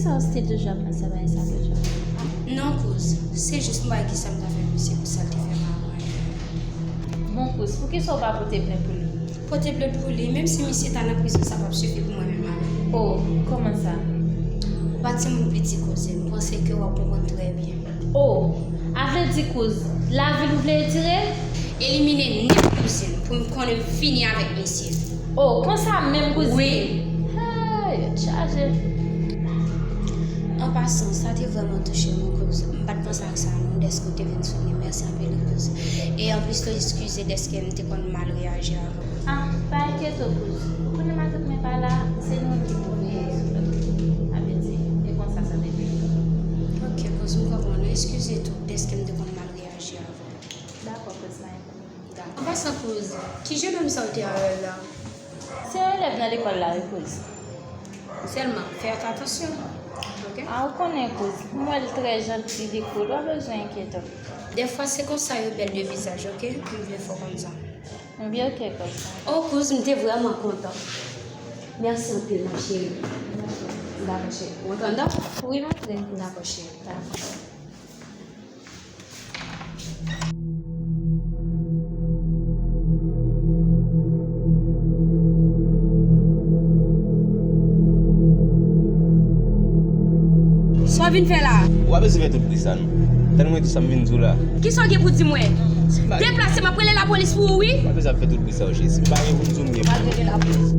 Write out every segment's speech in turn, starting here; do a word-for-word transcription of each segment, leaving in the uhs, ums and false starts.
Sa w still toujou ap panse a bagay sa toujou? Non, kouz. Se jis m pa wè kisa m ta fè misye pou sa l te fè m avan. Bon, kouz, poukisa w pa pote plent pou li? Pote plent pou li, menm si misye ta nan prizon, sa p ap sifi pou mwen menm avè l. Oh, kòman sa? Ou pa timoun piti, kouzin. M panse ke w ap konprann trè byen. Oh, a vle di, kouz, lavi l ou vle etire? Elimine nèt, kouzin, pou m konnen m fini avèk misye. Oh, konsa menm, kouzin? Wi. Hey, chaje. An pasan, sa te vrèman touche mwen, kouz. M pa t panse ak sa, non, dèske w te vin sou li. Mèsi anpil, kouz. E anplis tou, eskize dèske m te konn mal reyaji avan. Ah, pa enkyete w, kouz. Ou konnen matant mwen pa la, se nou menm ki pou veye sou li. Sa vle di, e konsa sa te ye. Ok, kouz, m konprann. Eskize tou, dèske m te konn mal reyaji avan. Dakò, kouz, pa enkyete w. An pasan, kouz, ki jennonm sa w te avè l la? Se yon elèv nan lekòl la, wi, kouz. Sèlman, fè atansyon, ok? A, ou konnen, kouz, m wè l trè janti, li cool, pa bezwen enkyete w. Dèfwa, se konsa yo bèl de vizaj, ok? M vle fè w konn sa. Wi, ok, kouz. Oh, kouz, m te vrèman kontan. Mèsi anpil, ma chérie. Dakò, cheri. Ou antre anndan? Wi, m antre. Dakò, cheri. Dakò. Sa w vin fè la? Ou pa bezwen fè tout bri sa, non. Tann mwen di sa m vin di w la. Kisa w gen pou di mwen? Deplase, m ap rele lapolis pou ou, wi. Ou pa bezwen ap fè tout bri sa, cheri. Si m pa gen pou m di w, m gen pou m di w. M ap rele lapolis.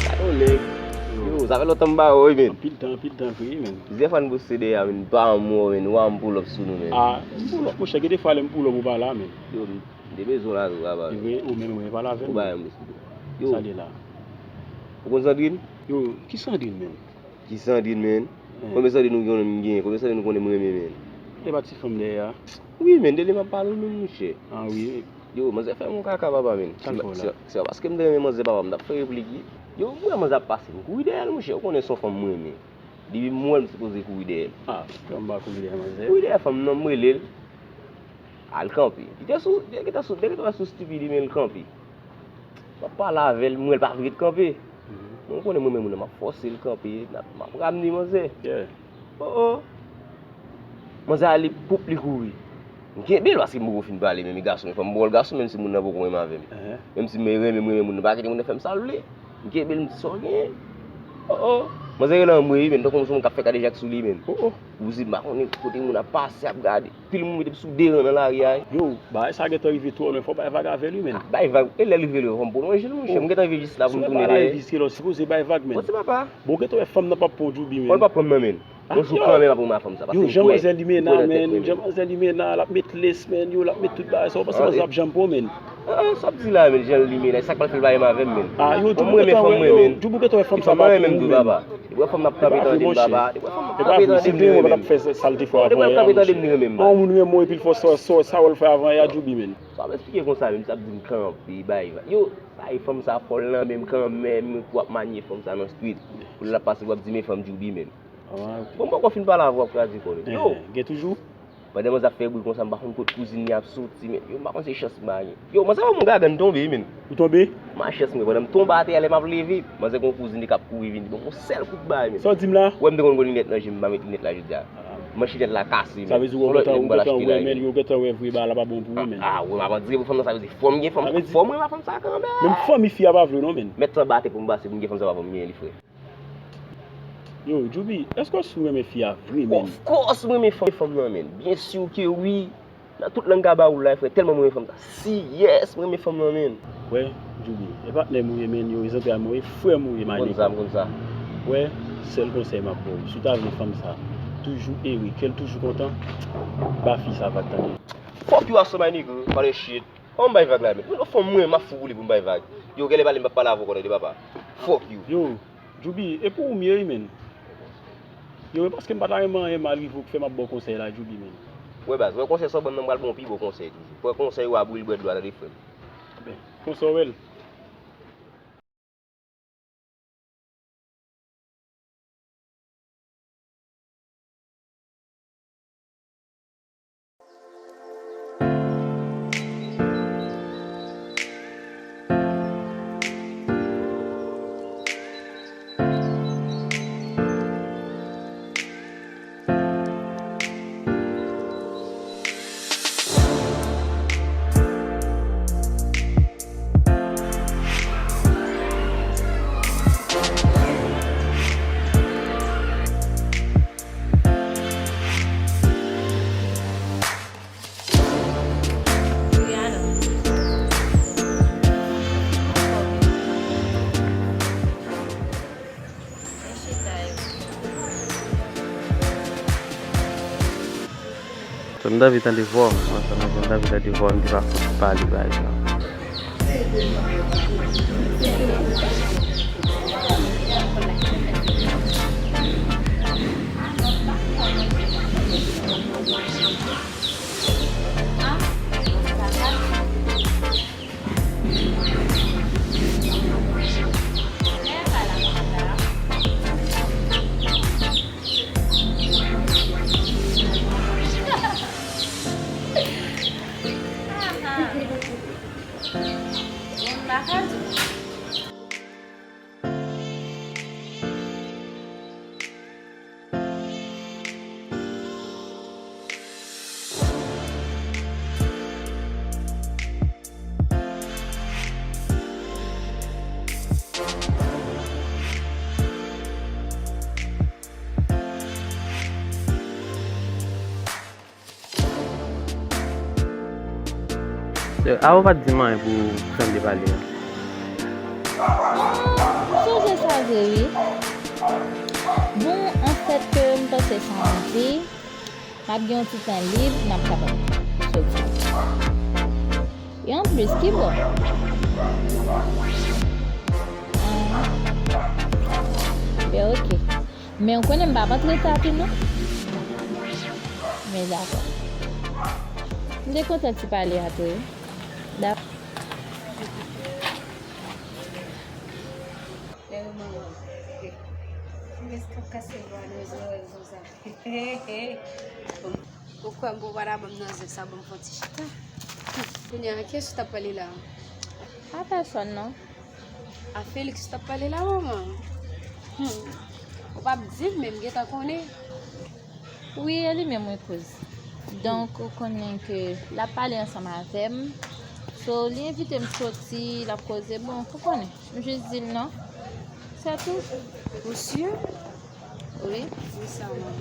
Gade yon nèg. Yo, sa fè lontan m pa wè w, wi, men. Anpil tan, anpil tan vre, wi, men. Plizyè fwa n poste dèyè, men, m pa wè w, men, w a m pull up sou nou, men. Ah, m pull up, monchè, gen de fwa lè m pull up ou pa la, men. Yo, m te bezwen w la tou, papa. E vre, ou menm, ou pa la avè m. Ou pa yon mesye. Yo. Sa li la? Ou konn Sandrine? Yo, ki Sandrine, men? Ki Sandrine, men? Konbyen Sandrine ou konnen m genyen? Konbyen Sandrine ou konnen m renmen, men? E pa ti fanm dèyè a? Wi, men, de li m ap pale w, men, monchè. Ah, wi. Yo, manzè fè m yon kaka, papa, men. Sa l fè w la? Se, se, se pa paske m te renmen manzè, papa, m t ap fè replik, wi. Yo, m wè manzè ap pase, m kouri dèyè l, monchè. Ou konnen se yon fanm m renmen. Depi m wè l, m sipoze kouri dèyè l. Ah, kòman m pa kouri dèyè manzè? Kouri dèyè fanm nan, m rele l. Al kanpe. Li te sou, li te gentan sou, li te gentan sou stupid, men l kanpe. M ap pale avè l, m wè l pa vle ret kanpe. Mhm. Mwen, m konnen mwen menm, m ap fòse l kanpe, m ap, m ap ramne manzè. Yeah. Oh, oh. Manzè ale, poup, li kouri. M kenbe l paske m poko fin pale, men, men gason, men fò m ba w l gason, menm si moun nan poko renmen avè m. Ehe. Menm si m renmen, m renmen moun nan, pa kite moun nan fè m sa l vle. M kenbe l, m di, "Sa w genyen?" Oh, oh. Manzè rele anmwe, wi, men, tankou m se yon moun k ap fè kadejak sou li, men. Oh, oh. Ou di, m pa konnen kote moun ap pase, ap gade. Pil moun mete m sou de ran nan lari a, wi. Yo, bagay sa gentan rive twò lwen, fò w bay vag avè l, wi, men. Ah, bay vag, e lè l rive lè, fò m pwolonje l, monchè. M gentan rive jis la pou m tounen dèyè. Sou pa la epi, se lò, sipoze bay vag, men. Bon, se papa. Bon, gentan wè fanm nan p ap pran w Djoubi, men. Fò l p ap pran m nan, men. Ah, yon jou kanmenm ap pran m a fanm sa, paske m konnen. Yo, jan manzè limena, men, jan manzè limena, l ap met les, men, yo, l ap met tout bagay sa, ou panse manzè ap janm pran w, men? Ah, sa w ap di la, men, jan limena, sa k pral fè l pa renmen avè m, men. Ah, yo, Djoubi gentan wè, yo, Djoubi gentan wè fanm sa pa pou ou, men. Depi wè fanm nan ap kanpe tande m, papa. Depi wè fanm nan ap kanpe tande m, li renmen m. An, moun renmen w epi l fè sa, sa w al fè avan yè a Djoubi, men. Sa w ap eksplike konsa, men, sa ap di m kanpe, bay vag. Yo, bay fanm sa fòl nan, men kanmenm, pou w ap manye fanm sa nan street. Pou l ap pase, w ap di, "Men fanm Djoubi, men." Bon, m poko fin pale avè w, ap kraze kò l. Yo! Gen toujou? Pandan manzè ap fè bri konsa, m pa konn kot kouzin li ap soti, men. Yo, m pa konn se chans m pa gen. Yo, manzè ban m yon gagann tonbe, wi, men. Ou tonbe? Malchans mwen, pandan m tonbe atè a, lè m ap leve, manzè gon kouzin li k ap kouri vin, li ban m yon sèl kout bay, men. Sa w di m la? Wè m te konn gon linèt nan je m, m pa met linèt la jodi a. Manch linèt la kase, men. Sa vle di ou gentan, ou gentan wè, men, ou gentan wè vre bagay la pa bon pou ou, men. Ah, wè, m ap di pou fanm nan, sa vle di fò m gen fanm, fò m renmen fanm sa kanmenm. Menm fanmi fi a pa vle w non, men. Mèt anba atè pou m pase, pou m gen fanm sa pa fò m genyen li, frè. Yo, Djoubi, èske w si w renmen fi a vre, men? Of course, mwen renmen fanm, fanm nan, men. Byen si ke wi. Nan tout lang kabawoul la, frè, tèlman mwen renmen fanm sa. Si, yes, mwen renmen fanm nan, men. Wè, Djoubi, e patnè m ou ye, men, yo, e zantray m ou ye, frè m ou ye, my nigga. M konn sa, m konn sa. Wè, sèl konsèy m ap ba w, si w ta vle fanm sa toujou ere, kè l toujou kontan, ba fi sa vag tande. Fuck you, Astro, my nigga, pale shit. An m bay vag la, men. Mwen, fanm mwen, m ap fou pou li pou m bay vag. Yo, genlè pale, m p ap pale avè w konnen de papa. Fuck you. Yo, Djoubi, e pou ou m ye wi, men. Yo, men paske m pa ta renmen anyen mal rive w k fè m ap ba w konsèy la, Djoubi, menm. Wè baz, wè konsèy sa w ban m nan, m pral ba w pi bon konsèy toujou. Pran konsèy ou a boule brèd dlo a, tande frè m. Enben, konsa w wè l. Jan m t anvi tande vwa w, mwen, jan m t anvi tande vwa w, m te pa fout pale, pa egzanp. A, ou pa t di m anyen pou jan m te pale a. Ah, m sonje sa vre, wi. Bon, anfèt, ke m panse sa anvi. M ap gen yon ti tan lib, m ap kapab soti. E anplis, ki bò? Ah. Ben, oke. Men w konnen m p ap antre ta tou, non. Men dakò. M te kontan ti pale a tou, wi. Dakò. Lè yo manman. Kiyès k ap kase dwa nan zòrèy konsa? Ou kwè m pou pa ta ban m nan zèv sa, ban m fè yon ti chita. Kounye a, kiyès ou t ap pale la? A pèsòn, non. A Felix ou t ap pale la, manman? Hmm. Ou p ap di m, men m gentan konnen. Wi, e li menm, wi, kouz. Donk, ou konnen ke l ap pale ansanm avè m. So, li envite m soti, l ap koze. Bon, ou konnen. M jis di l non. Se tou. Ou si? Wi. Di sa, manman.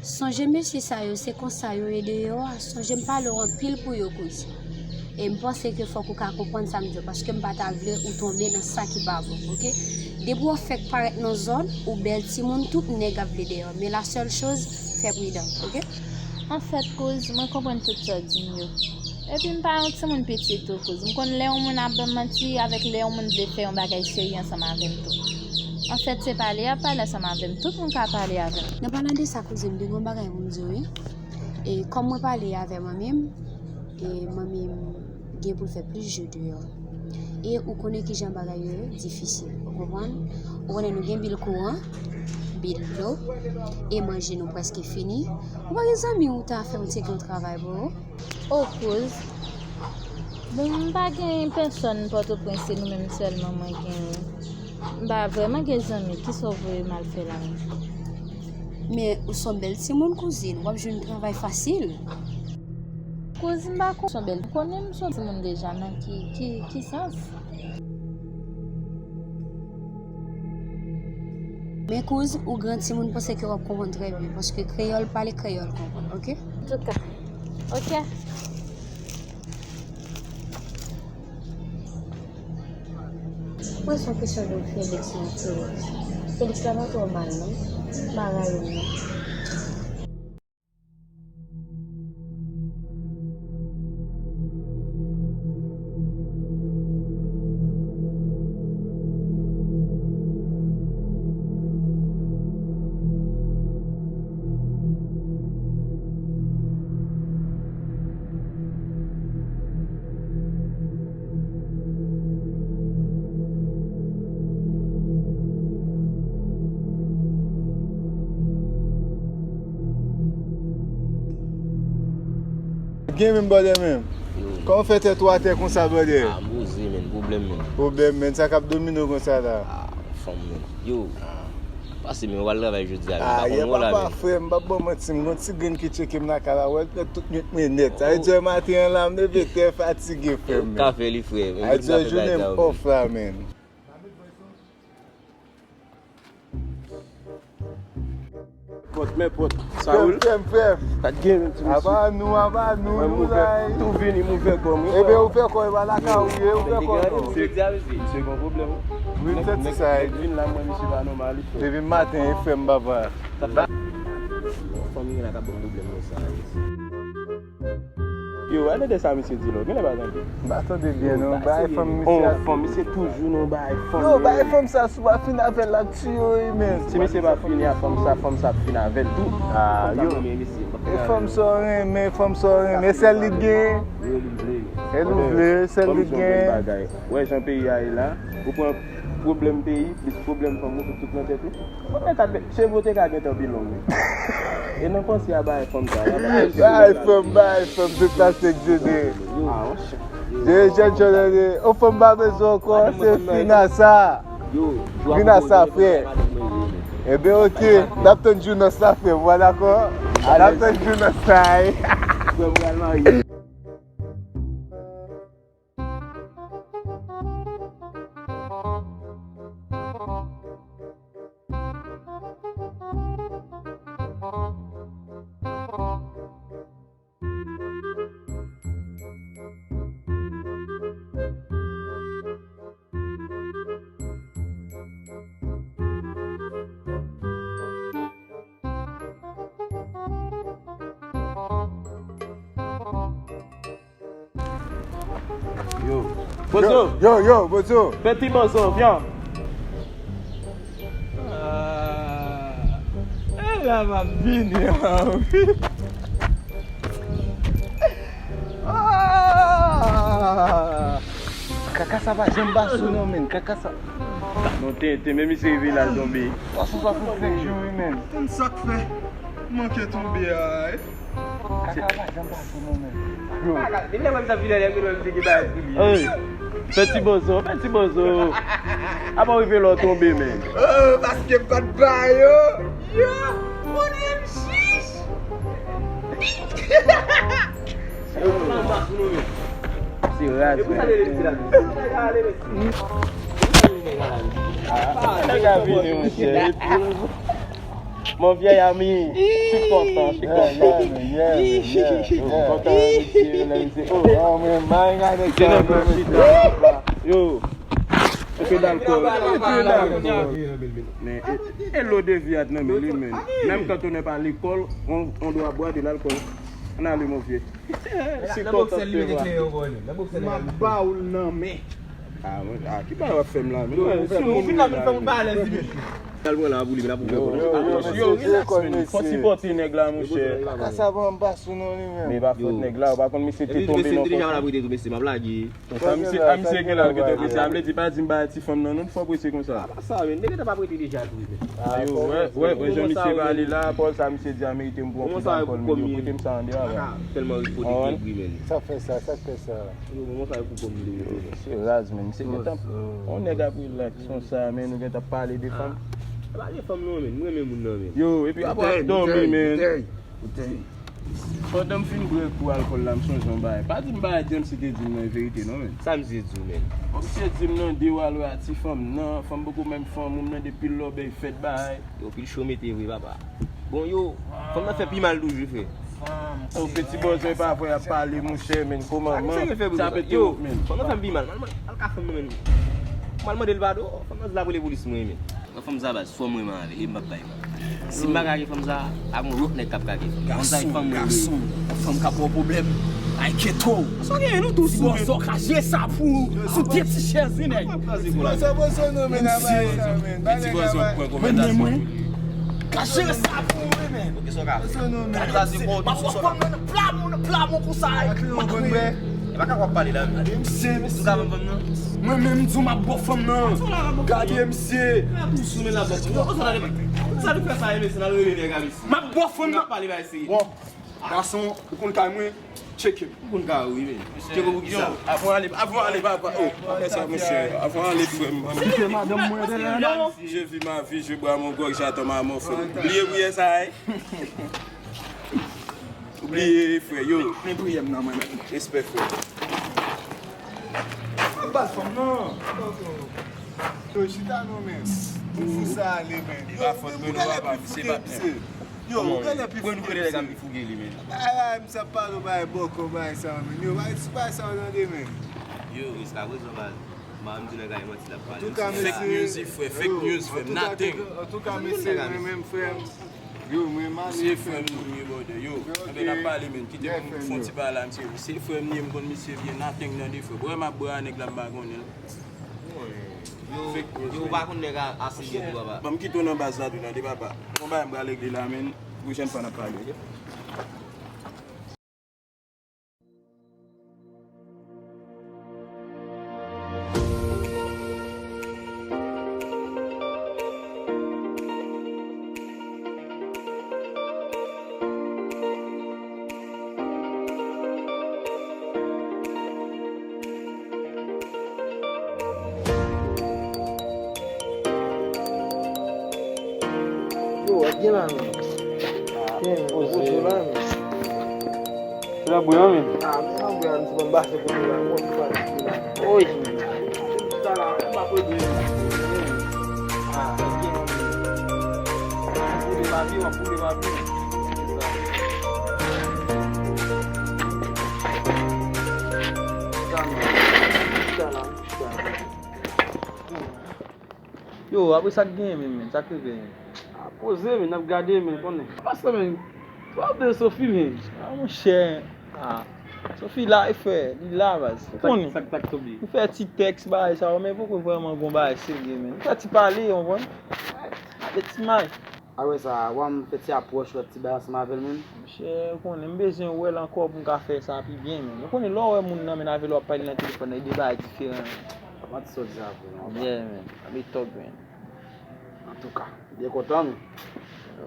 Sonje mesye sa yo, se konsa yo ye deyò a. Sonje m pale w anpil pou yo, kouz. E m panse ke fòk ou ka konprann sa m di w, paske m pa ta vle ou tonbe nan sa ki pa bon, oke? Depi w fèk parèt nan zòn, ou bèl timoun, tout nèg ap vle dèyè w. Men la sèl choz, fè pridan, oke? Anfèt, kouz, mwen konprann tout sa w di m yo. Epi m pa yon timoun piti tou, kouz. M konn lè yon moun ap ban m manti avèk lè yon moun vle fè yon bagay serye ansanm avè m tou. Anfèt, se pale y ap pale ansanm avè m. Tout moun ka pale avè m. Nan palan de sa, kouzin, m te gen yon bagay pou m di w, wi. E kòm mwen pale avè manmi m, e manmi m gen pou l fè plis jou deyò. E ou konnen kijan bagay yo ye, difisil. Ou konprann? Ou konnen nou gen bil kouran, bil dlo, e manje nou prèske fini. Ou pa gen zanmi ou ta fè yon ti travay pou ou? O, kouz. Bon, m pa gen pèsòn Pòtoprens, se nou menm sèlman mwen genyen. M pa vrèman gen zanmi, kisa w voye m al fè la menm? Men ou se yon bèl timoun, kouzin, w ap jwenn travay fasil. Kouz, m pa konn, m se yon bèl, ou konnen m se yon timoun deja, nan ki, ki, ki sans? Men kouz, ou gran timoun, panse ke w ap konprann trè byen, paske kreyòl pale, kreyòl konprann, oke? Antouka, oke. Mwen se yon kesyon de Felix, non, Felix. Felix la pa twò mal, non. M pa rayi l, non. Gen menm, brother, menm. Yo. Kòman w fè tèt ou atè konsa, brother? Ah, m poze, menm. Pwoblèm, menm. Pwoblèm, menm. Sa k ap domine w konsa la? Ah, fanm, menm. Yo. Pase, menm, ou pral travay jodi a, menm. Ah, pa konn yè, ou la, papa, menm. Frè m, m p ap ba w manti, m gon ti grenn ki tcheke m lakay la, wè, l pran tout nwit mwen nèt. Sa vle di, maten an la, m leve tè fatige, frè m. Ka fè li, frè m. Sa vle di, jounen m off la, menm. Pòt, men pòt. Sa woul. Frè m, frè m. Pa t gen menm ti mesye. Aba nou, aba nou, nou la. Tou vini, m ouvè kò m, wi. Ebe, ouvè kò, e pa lakay ou ye, ouvè kò non. Misye gon pwoblèm. Wi, m santi sa. Nèg vin la, mwen, misye pa nòmal, wi, frè. Depi maten, e frè m, papa. Fanmi la k ap ban m pwoblèm konsa, wi. Yo, ale de sa misye di la, genlè pa tande. M pa tande byen, non. Bagay fanm misye. Oh, fanm misye toujou nan bagay fanm. Yo, bagay fanm sa, si w pa fin avè l, l ap tiye w, wi, men. Si misye pa fini a fanm sa, fanm sa ap fin avè l tou. Ah, yo. E fanm sa w renmen, fanm sa w renmen, sèl li t genyen. E l ou vle, sèl li t genyen. Wè jan peyi a ye la, ou pran pwoblèm peyi, plis pwoblèm fanm ou, fout tout nan tèt ou. Mwen ta cheve w te ka gentan pi long, wi. E nan panse a bay fanm sa, bay fanm, bay fanm, tout la se egzede. Ah, on chat. Jèn jèn, o fanm pa bezwen ankò, se fini a sa. Fini a sa, frè. Ebe, oke, n ap tann jounen sa, frè, w dakò? N ap tann jounen sa, wi. Frè m pral marye. Yo. Bozo. Yo, yo, yo, Bozo. Fè ti Bozo, vyan. Ah, e la m ap vini an, wi. Ah! Kaka sa pa janm ba sou non, men. Kaka sa. Non, te, te, men misye rive la, l tonbe. Twa san swasannsenk jou, wi, men. Konn sa k fè. Manke tonbe a, wi. Kaka pa janm pase non, men. Yo. Depi lè mwen sa vin anlè, mwen mwen ki bay pou li. Ey. Fè ti bozo, fè ti bozo. Apa w rive lè w tonbe, men. Oh, paske m pa t ba yo. Yo, moun M chich. Yo, mwen pa sou nou, men. Se raz, men. Ah, nèg la vini, monchè. Epi, Mon vieil ami, je suis content, je suis content. Yeah, yeah, yeah, yeah. Kontan, mesye, lè misye, oh, non, men, man, gade sa, non, men. Yo, se pedal kò. Men, e, e lo de vi at nan men li, men. Même quand on n'est pas à l'école, on, on doit boire de l'alcool. On a le mauvais. Nan boksè li mete kle yo bò li. Nan boksè li. M ap ba w l nan men. Ah, mwen, ah, ki bagay w ap fè m la, men? Yo, si ou vin la, vin fè moun pa alèz, li, men. Al pran la pou li, men la pou fè. Yo, yo, yo, yo, relax, men. Fò sipòte nèg la, monchè. Kaka sa pa anba sou non, li menm. Men pa fòt nèg la, ou pa konn misye te tonbe non. Deja m ap rete tou, mesye, m ap lage. Sa misye, a misye gen la l gentan prese. Sa vle di pa di m ba ti fanm nan non, fò prese konsa. Apa sa, men, nèg la t ap ap rete deja tou, men. Yo, wè, wè, wè, jan misye pale la, pawòl sa misye di a merite m pou yon pil alkòl, men yo, kote m sa an deyò la. Tèlman ri pou li, men. Sa fè sa, sa fè sa. Yo, bon, sa pou kòm li. Misye raz, men. Misye gentan, yon nèg ap relax konsa, men nou gentan pale de fanm. E pa de fanm non, men. M renmen moun nan, men. Yo, epi apre ap dòmi, men. Pandan m fin bwè kou alkòl la, m sonje yon bagay. Pa di m bagay James te di m nan e verite non, men. Sa misye di w, men? Bon, misye di m nan de w al wè a ti fanm nan, fanm poko menm fanm ou, m nan de pil lòbèy fèt bagay. Yo, pil cho mete vre, papa. Bon, yo, fanm nan fè pi mal toujou, frè. Yo, peti bòzò pa vre ap pale, monchè, men, kòman, man? Sa pete wòt, men. Fanm nan fè m pi mal, man, man, al ka fanm nan, men. M al mande l padon, fanm nan di l ap rele polis mwen, men. Mwen fanm sa baz, fò mwen renmen avè l, e m p ap bay manti. Si m pa kage fanm sa, pa gon lòt nèg k ap kage fanm. Fanm sa e fanm mwen li ye. Fanm k ap ba w pwoblèm. Ay, keto. Sa w genyen, nou tou sou, men. Bòzò ka jere sa pou ou, sou de ti chèz, wi, nèg. Bòzò, bòzò, non, men, mesye. Peti bòzò pran konvèsasyon. Ka jere sa pou ou, wi, men. Bòzò, non, men. Gade, m ap pran fanm nan pla moun, pla moun konsa, wi. E pa ka w ap pale la, men. Gade, mesye, mesye. Ou ka vann fanm nan? Mwen menm, m di w m ap ba w fanm nan. Gade, mesye. Sa nou fè sa, mesye, n al rele nèg a, mesye. M ap ba w fanm nan. Pale bay serye. Bon. Gason, ou konn kay mwen, tcheke m. Ou konn kay ou, wi, men. Tcheke pou kisa? Yo, avan ale, avan ale, papa. Oh, pa fè sa, monchè. Avan ale, frè m. Misye madanm mwen, tande, non? Je vis ma vie, je bois mon grog, j'attends ma mort, frè m. Bliye priyè sa, hein? Ou bliye, frè, yo. Men priyè m nan, mwen menm. Respè, frè. Ap bat fanm nan. Yo, chita non, men. Ou fou sa ale, men. Yo, men ou genlè pi fouke misye. Yo, ou genlè pi fouke misye. Ay, ay, misye ap pale w bagay bòkò, bagay sa, men. Yo, bagay, ti bagay sa, w tande, men. Yo, jiskaprezan, baz. M pa di nèg la e manti l ap pale. Antouka, mesye. Fake news, frè, fake news, frè, nothing. Antouka, mesye, mwen menm, frè m. Yo, mwen m ale. Se frè m nou ye, brother. Yo, enben n ap pale, men. Kite m fè yon ti pale a misye. Se frè m li ye, m konn misye byen, nothing nan de frè. Bwè m ap bwè a nèg la, m pa konnen l. Yo, yo pa konn nèg a ase gen dwa ba. Ban m kite w nan baz la tou, tande papa. Gon bagay m pral regle la, men. Pwochèn fwa n ap pale, ok? Yo, wè gen la, men. Gen, poze la, men. Se nan bouyon, men. Ah, men nan bouyon, se bon, bache pou nou la. Bon, se pa la. Oy. Sa la, m pa pou di. Ah, gen, men. Boule pa vi, w ap boule pa vi. Se sa. Sa, men. Sa la, sa la. Yo, apre sa k genyen menm, men, sa k rive, men? A poze, men, n ap gade, men, konnen. Pase, men, w ap de Sophie, men. A, monchè, a, Sophie la, e frè, li la, baz. Ou konnen. Sa k, sa k tonbe? Nou fè ti tèks, bagay sa yo, men poko vrèman gon bagay serye, men. Nou fè ti pale, w konprann? Gade ti may. Apre sa, w a m fè ti apwòch, lòt ti bagay ansanm avè l menm. Monchè, ou konnen, m bezwen wè l ankò pou m ka fè sa pi byen, men. Ou konnen, lè w wè moun nan, men, avè l w ap pale nan telefòn nan, e de bagay diferan, men. Manti sa w di sa vre, non? Yeah, men. A be talk, men. Antouka, byen kontan, men.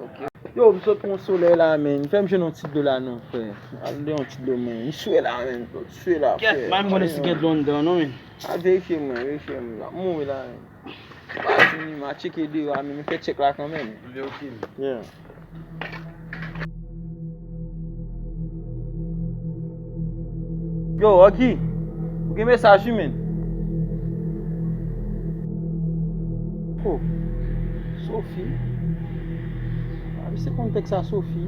Ok. Yo, m sot pran yon solèy la, men. Fè m jwenn yon ti dlo la, non, frè. Al de yon ti dlo, men. M swe la, men. Swe la, frè. Kèt, m pa menm konnen si gen dlo anndan, non, men. Al verifye mwen, verifye mwen. M ap mouri la, men. Pa di m, a tcheke deyò a, men, men fè tchèk la kanmenm. Ok, ok. Yeah. Yo, Oggy, ou gen mesaj wi, men. Oh, Sophie. A, misye konn tèks sa, Sophie.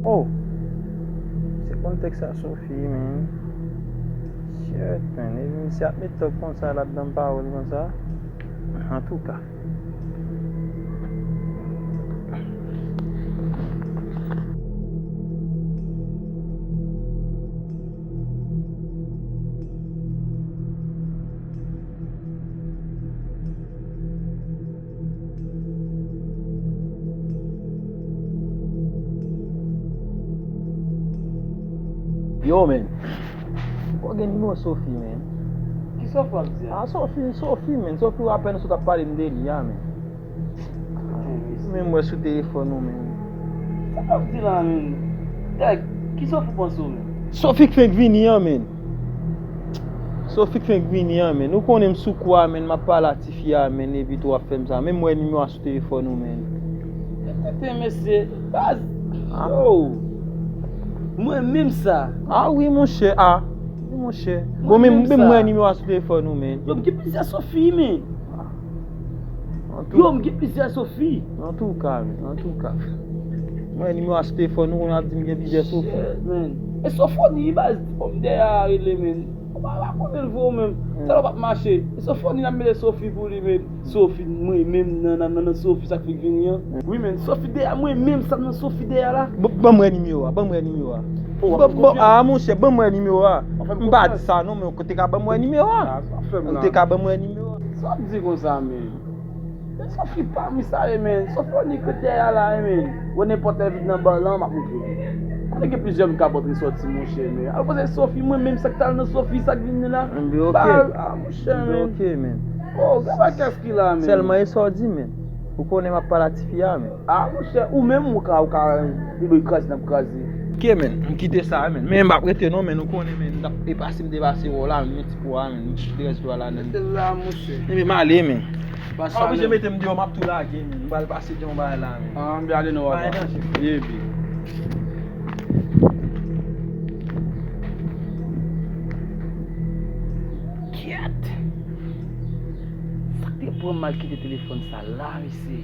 Oh! Se konn tèks sa Sophie, men. Shit, men. Epi misye ap met tòg konsa ladan pawòl konsa. Antouka. Yo, men. Ou gen nimewo Sophie, men. Kisa w ap di a? A, Sophie, Sophie, men. Sophie, w apèn sot ap pale m de li a, men. Ou menm wè sou telefòn ou, men. Sa w ap di la, men? Dèk, kisa w fou panse w, men? Sophie k fenk vini an, men. Sophie k fenk vini an, men. Ou konnen m sou kou a, men, m ap pale a tifi a, men, epi tou w ap fè m sa. Menm wè nimewo a sou telefòn ou, men. Tete, mesye, baz. A. Yo. Mwen menm sa. A wi, monchè, a. Wi, monchè. Bon, men, men wè nimewo a sou telefòn ou, men. Yo, m gen plizyè Sophie, men. Yo, m gen plizyè Sophie. Antouka, men, antouka. Mwen, nimewo a sou telefòn ou, kounye a ap di m gen plizyè Sophie. Shit, man. E Sofoni, baz, ti fanm dèyè a rele, men. Ou pa, pa konnen l vre ou menm. Talè w p ap mache. E Sofoni n ap mele Sophie pou li, men. Sophie, mwen menm nan, nan, nan, nan Sophie, sa k fèk vini an. Wi, men, Sophie dèyè, mwen menm, sa nan Sophie dèyè la. Bon, ban m wè nimewo a, ban m wè nimewo a. Bon, a, monchè, ban m wè nimewo a. M pa di sa non, men ou te ka ban m wè nimewo a. Ou te ka ban m wè nimewo a. Sa w ap di konsa, men? Men Sophie pa m sa ye, men. Sofoni k ret dèyè a la, men. Wè nenpòt lè vin nan ba lan, m ap montre w. Mwen gen plizyè moun k ap antre sòti, monchè, men. Al poze Sophie, mwen menm, sa k t al nan Sophie, sa k vin la. Mwen byen, ok. Ba, ah, monchè, men. Mwen byen, ok, men. Oh, gade pa kès ki la, men. Sèlman e sa w di, men. Ou konnen m ap pale a tifi a, men. Ah, monchè, ou menm, ou ka, ou ka, li kraze, n ap kraze. Ok, men, m kite sa, men. Men m p ap rete, non, men, ou konnen, men, m t ap, e pase m te pase wè w la, men, ti po a, men, m kite rès dwa la, men. Rete la, monchè. Ebyen, m ale, men. Pase. Ah, oblije mete m deyò, m ap tou lage, men. M pral pase deyò yon bagay la, men. Ah, m ale non, papa. Pa gen danje. Epi. Kyèt! Sa k te pran m al kite telefòn sa la, mesye?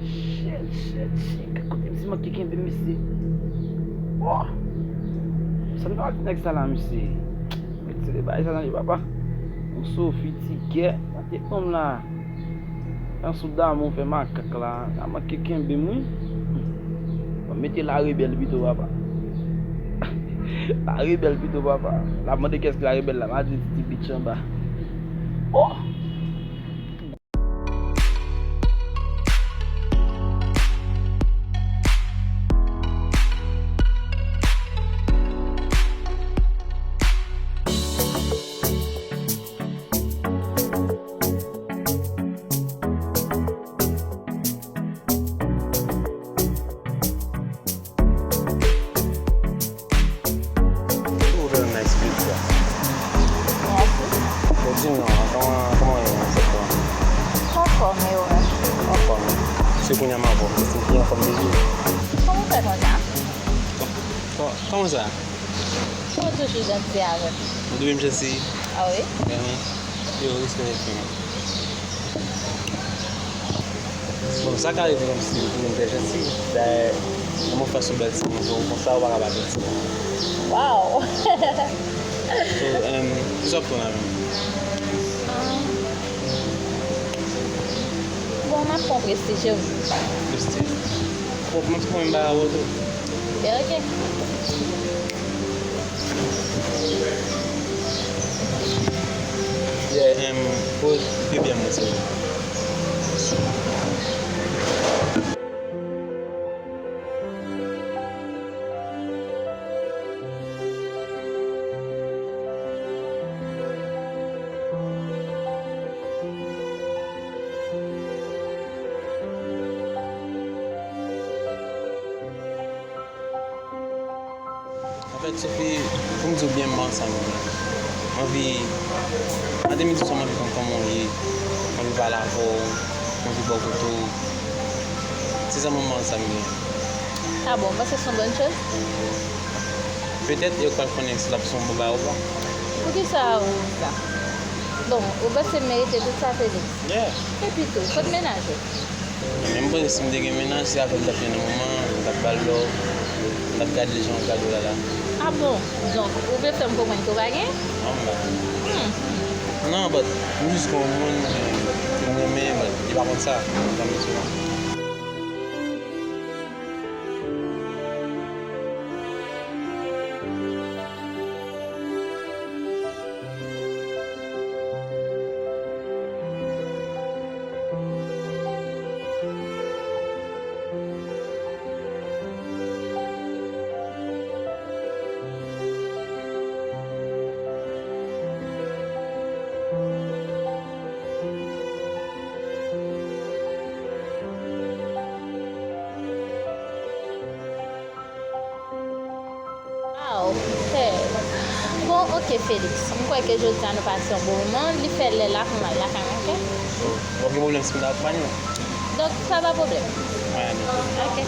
Shit, shit, shit. Kote misye manke kenbe, mesye? Oh! Sa m ta di nèg sa la, mesye? Retire bagay sa nan li, papa. Yon Sophie, ti gè, nan tèt nonm la. Yon sou damou fè makak la. Sa manke kenbe m, wi. Bon, mete la rebèl pito, papa. La rebèl pito, papa. L ap mande kiyès ki la rebèl la. M a di ti bitch anba. Oh! Ooh, very nice pizza. Mèsi. Bon, di m non, kòman, kòman w ye, an fèt, lan? Anfòm, e ou menm? Anfòm. Se kounye a m avè w, se ki anfòm deja. Kòman w fè konn sa? Kò-, kòman sa? Ou toujou janti avè m. Ou twouve m janti? Ah wi? Vrèman. Yo, respè nèt, frè m. Bon, sa ka rive kòmsi ou twouve m trè janti. Dayè, lè m fè sou bèl timoun, jan ou konsa, ou pa ka pa janti. Wow! So, em, kisa w ap fè la menm? Ah. Bon, m ap pran Prestige, wi. Prestige? Bon, m ap pran yon bagay avè w tou. Ben, ok. Yeah, em, pou, pou byen mwen, se. Anfèt, Sophie, pou m di w byen, m pa ansanm avè w. M anvi, maten, midi, swa, m anvi konn kòman w ye. M anvi pale avè w. M anvi bò kote w. Se sèlman m ansanm gen. Ah bon, ou panse se yon bòn choz? Petèt, e ou k pral konnen si l ap se yon bon bagay ou pa. Poukisa ou di sa? Bon, ou panse m merite tout sa, Felix? Yeah. Epi tou, kot mennaj ou? Men m panse si m te gen mennaj, se avè l m t ap gen nan moman, m t ap ba l love, m t ap gade l jan w ap gade w la la. Ah bon? Donk, ou vle fè m konprann ke w pa gen? Non, m pa gen. Hmm. Non, but m jis gen yon moun ke m renmen, but li pa konn sa, m pa konn sa. Wow, fè. Bon, ok, Felix. M kwè ke jodi a nou pase yon bon moman. Li fè lè la pou m al lakay mwen, ok? W ap gen pwoblèm si m ta akonpaye w? Donk, pa ba pwoblèm. Mwen ale. Ok.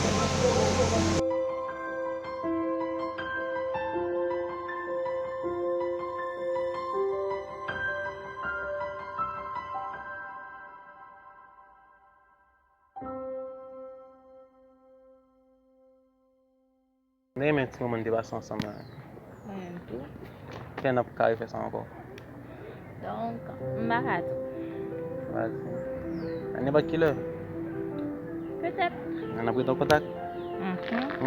M te renmen ti moman n te pase ansanm lan. Mwen menm tou. Kè n ap ka refè sa ankò. Donk, m pa ka di. Vas-y. A nenpòt kilè? Petèt. N ap rete an kontak? Mhm.